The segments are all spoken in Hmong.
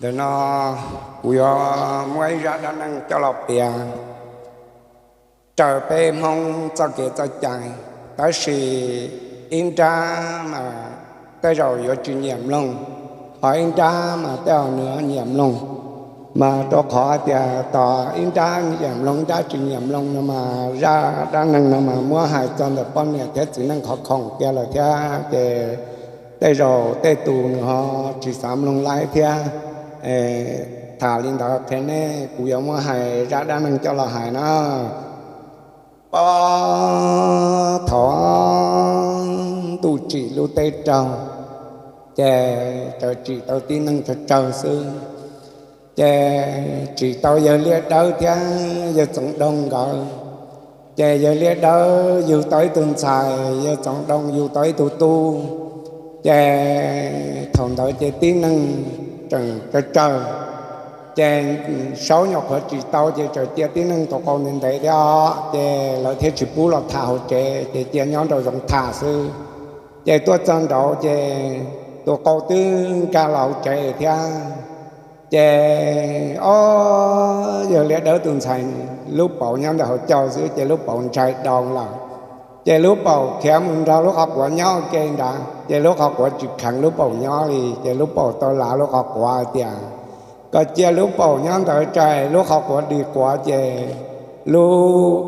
Ntawm no kuv yuav muab ib zaj dab neeg coj los piav raws peb Hmoob txoj kev txoj cai, tab sis ib nrab mas tej zaum yuav tsis nyiam mloog, ho ib nrab mas tej zaum nws nyiam mloog. Mas rau qhov tias tos ib nrab nyiam mloog ib nrab tsis nyiam mloog no mas zaj dab neeg no mas muab hais txog ntawm poj niam thiab txiv neej qhov khoom kiag lawm thiab ces tej zaum tej tus nws ho tsis xav mloog laib thiab. Tham li ntawd qhia nej, kuv yuav muab hais zaj dab neeg coj los hais na. Puag thaum ntuj tsim lub teb raug, ces tsim tau tib neeg tsawg tsawg xwb. Ces tsim tau yawg Liaj Dawb thiab yawg Txoov Doo nkawd. Ces yawg Liaj Dawb yug tau ib tug ntxhais, yawg Txoov Doo yug tau ib tug tub. Ces thaum ntawd ces tib neeg tseem tsawg tsawg, ces saub nyuam qhuav tsim tau ces txawm cia tib neeg tus qau ntev ntev thiab os, ces lawv thiaj tsis pub los tham hauv tsev, ces cia nyob nraum zoov tham xwb. Ces tuaj txog nraud ces tus qau twb nkag los hauv tsev thiab. Ces ob yawg Liaj Dawb tus ntxhais lub paum nyob ntawm hauv caug xwb ces lub paum ntshai dhau lawm. Ces lub paum khiav mus nrog lub qhov quav nyob ua ke nrad, ces lub qhov quav tsis kheev lub paum nyob li, ces lub paum tau lav lub qhov quav hais tias kom cia lub paum nyob ntawd, tsam lub qhov quav dim quav ces lub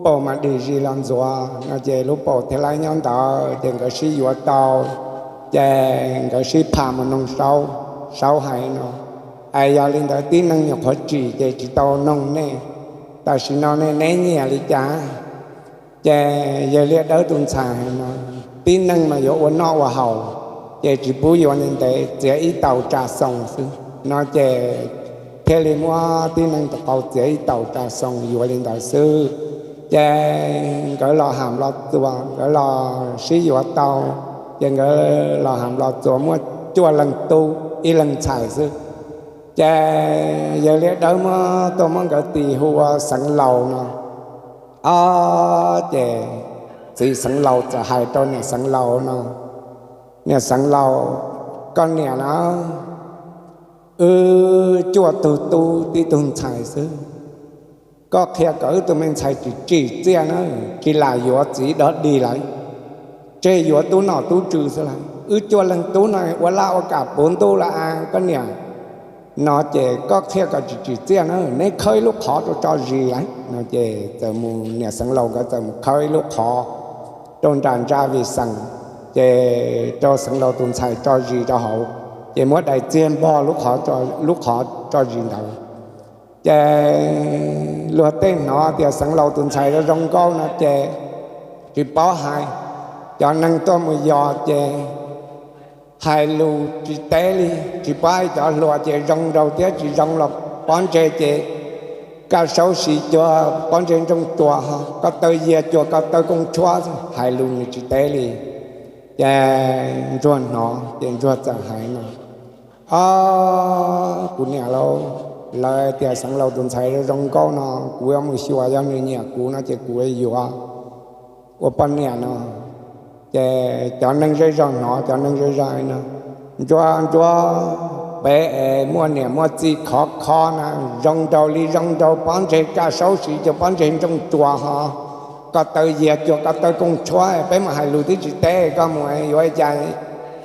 paum mam dim zis los ntxuav no, ces lub paum thiaj li nyob ntawd. Ces nkawd sib yuav tau, ces nkawd sib pham mus noog saub, saub hais no, es yog li ntawd tib neeg nyuam qhuav tsim ces tsis tau noog nej, tam sim no nej neb nyiam li cas? Ces yawg Liaj Dawb tus ntxhais hais no, tib neeg mas yuav ua noj ua haus, ces tsis pub yuav ntev ntev, txiav ib taus tsa xoo xwb no, ces thiaj li muab tib neeg tus qau txiav ib taus tsa xoo yuav li ntawd xwb. Ces nkawd los ham los txuas, nkawd los sib yuav tau, ces nkawd los ham los txuas muaj cuaj leeg tub ib leeg ntxhais xwb. Ces yawg Liaj Dawb muab tuaj muab nkawd tis hu ua Xeev Laus no. Ob, ces txiv Xeev Laus txawm hais rau niam Xeev Laus no, niam Xeev Laus, koj niam na, wb cuaj tug tub tib tug ntxhais xwb, koj qhia kom wb tus me ntxhais tsis tsim txiaj na, tsis lam yuav txiv dog dig lawm, tseg yuav tub nom tub tswv xwb lawm, wb cuaj leeg tub no ua laj ua kam puv ntuj lawm as koj niam. No ces koj qhia kom tsis tsim txiaj na, neb khawb ib lub qhov rau tso zis lawm no, ces txawm mus niam Xeev Laus nkawd txawm mus khawb ib lub qhov rau nram ntsa Vij Xees, ces rau Xeev Laus tus ntxhais tso zis rau hauv, ces muab dais txiag npog lub qhov tso zis ntawd. Ces luag tej hnov tias Xeev Laus tus ntxhais zoo nkauj no ces tsis paub hais, cov neeg tuaj mus yos ces hais lus tsis teb li, tsis paub hais cov hluas ces zoo nraug thiab tsis zoo los pob ntseg ces kaj saub siv cuag pob ntseg ntsooj tsuas, ko taw yiag cuag ko taw kooj tshuab, hais lus nws tsis teb li. Ces Ntsuag hnov ces Ntsuag txawm hais no, ob, kuv niam lauj, lawv tias Xeev Laus tus ntxhais zoo nkauj no, kuv yuav mus xyuas, yog nws nyiam kuv no ces kuv yuav yuav ua poj niam no. Ces cov neeg zej zog hnov, cov neeg zej zog no, Ntsuag, Ntsuag, peb es muaj niam muaj txiv khov kho na, zoo nraug li zoo nraug, pob ntseg kaj saub siv cuag pob ntseg ntsooj tsuas ho, ko taw yiag cuag ko taw kooj tshuab, peb mus hais lus twb tsis teb, koj mus yuav cas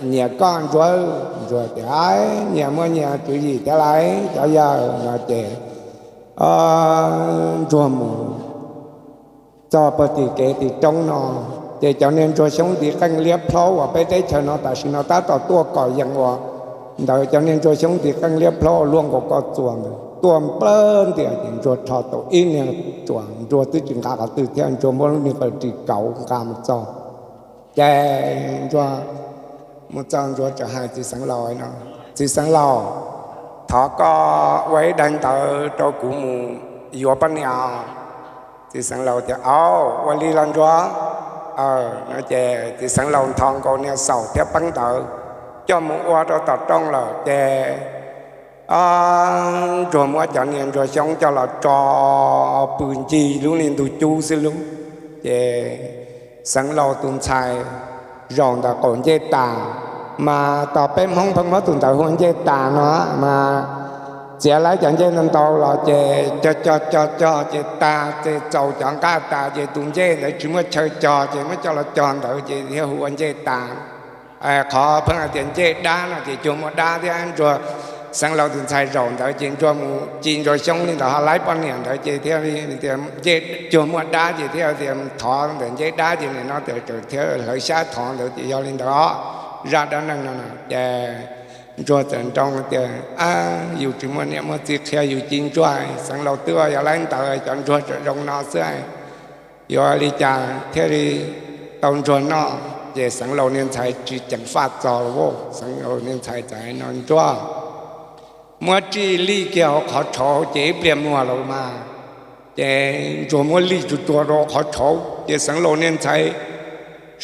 nyiam koj Ntsuag. Ntsuag tias, nyiam muaj nyiam tswv yim thiab lauj cov yawg no ces Ntsuag mus txog puag tim kev tim roob no, ces cov niag ntsuag xyoob ntiv qeej liab plhaub uas peb teb chaws no tam sim no tab tom tuaj kom yees ua ntawd, cov niag ntsuag xyoob ntiv qeej liab plhaub ua luaj nkaus ko txuas ntawd tuaj nplawg ntias, ces Ntsuag rho tau ib niag tsuas, Ntsuag twb tsis nqa qhov twg thiab, Ntsuag muab lub niag qws ris kauv nqa mus txog. Ces Ntsuag mus txog Ntsuag txawm hais txiv Xeev Laus no, txiv Xeev Laus, thov koj ua ib daim ntawv rau kuv mus yuav poj niam. Txiv Xeev Laus tias, au, ua li los Ntsuag. No ces txiv Xeev Laus nthos nkaus niag xaum thiab peeb ntawv coj mus ua rau tom rooj lawm ces Ntsuag muab cov niag ntsuag xyoob coj los tso pw ncig lub niag ntug cub xwb lub. Ces Xeev Laus tus ntxhais zaum ntawm qaum ncej tas, Mas tos peb Hmoob pheej muab tus ntawd hu ua ncej tas no, mas txiav lawv cov ncej ntau ntau los ces cog cog cog cog ces tas, ces txaus cov nqaj tas ces tus ncej ntawd tsis muaj chaw cog ces muab coj los cog ntawd ces thiaj hu ua ncej tas. Qhov pheej hais tias ncej dab no ces cuag muaj dab thiab. Ntsuag, Xeev Laus tus ntxhais zaum ntawd ces Ntsuag mus ci Ntsuag xyoob li ntawd ho laib poj niam ntawd ces thiaj li tias ncej cuag muaj dab ces thiaj tias thov ntawm ncej dab ces nim no thiaj hlawv xyab thov ntawd ces yog li ntawd os. Zaj dab neeg no ces Ntsuag txawm nroo tias, Ab, yus tsis muaj niam muaj txiv qhia yus ci Ntsuag, Xeev Laus twb yog laib ntawd, cov Ntsuag tseem zoo no xwb, yuav li cas thiaj li tau Ntsuag noj? Ces Xeev Laus niag ntxhais tsis ceev faj txog los, Xeev Laus niag ntxhais txawm hais no, Ntsuag, muab tsij lij kiag hauv qhov tshauv ces ib pliag muag lawm mas. Ces Ntsuag muab lij tsuag tsuag rau qhov tshauv ces Xeev Laus niag ntxhais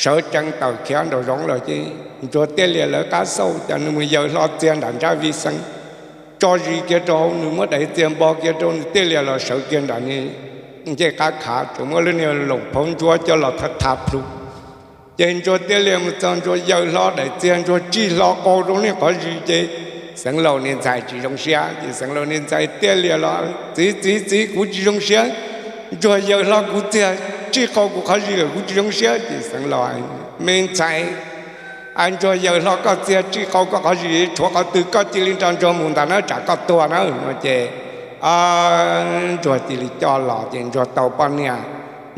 sawv tsees tawm khiav nraum zoov lawm ces Ntsuag thiaj li lawv qab xauj, ces nws mus yaws hlo txiag nram ntsab viv xeev, tso zis kiag rau hauv, nws muab daim txiag npo kiag rau, nws thiaj li los sawv kiag nram ncej qab khav, tseem muab lub niag loos phauv ntsuab coj los tha tha plhu. Ces Ntsuag thiaj li mus txog, Ntsuag yaws hlo daim txiag, Ntsuag tsij hlo qau rau niag qhov zis ces Xeev Laus niag ntxhais tsis zoo siab ces Xeev Laus niag ntxhais thiaj li los, Txiv, txiv, txiv, kuv tsis zoo siab, Ntsuag yaws hlo kuv txiag, tsij qau kuv qhov zis lawm, kuv tsis zoo siab. Ces Xeev Laus, Me ntxhais, Ntsuag yaws hlo koj txiag, tsij qau koj qhov zis, tshuav qhov twg koj cia li nrog Ntsuag mus ntag na, tsam koj tuag na no ces Ntsuag cia li coj los ces Ntsuag tau poj niam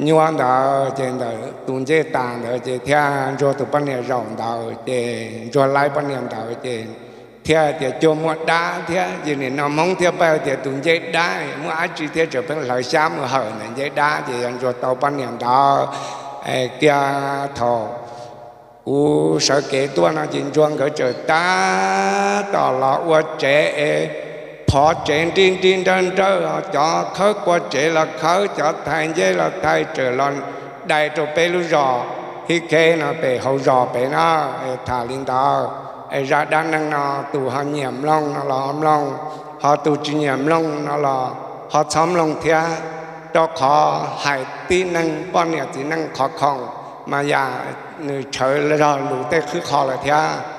nyuaj ntawd ces ntawm tus ncej tas ntawd ces thiab Ntsuag tus poj niam zaum ntawd ces Ntsuag laib poj niam ntawd ces thiaj tias cuag muaj dab thiab. Ces nim no Hmoob thiaj pheej tias tus ncej dab muaj dab tsi thiab, tseem pheej hlawv xyab mus hawm ntawm ncej dab ces yog Ntsuag tau poj niam ntawd. Kiag thaum kuv sawv kev tuaj no ces Ntsuag nkawd tseem tab tom los ua tsev es phov tsev nrib nrib nrawb nrawb, cov khawb qua tsev los khawb, cov thais ncej los thais, tseem los dai rau peb lub zos Hib Kheb no pem hauv zos pem na. Tham li ntawd es zaj dab neeg no tus ho nyiam mloog no los ho mloog, ho tus tsis nyiam mloog no los ho txhob mloog thiab, rau qhov hais tib neeg poj niam txiv neej qhov khoom mas yam nws tshawv zog lus tej qhwb qho lawm thiab.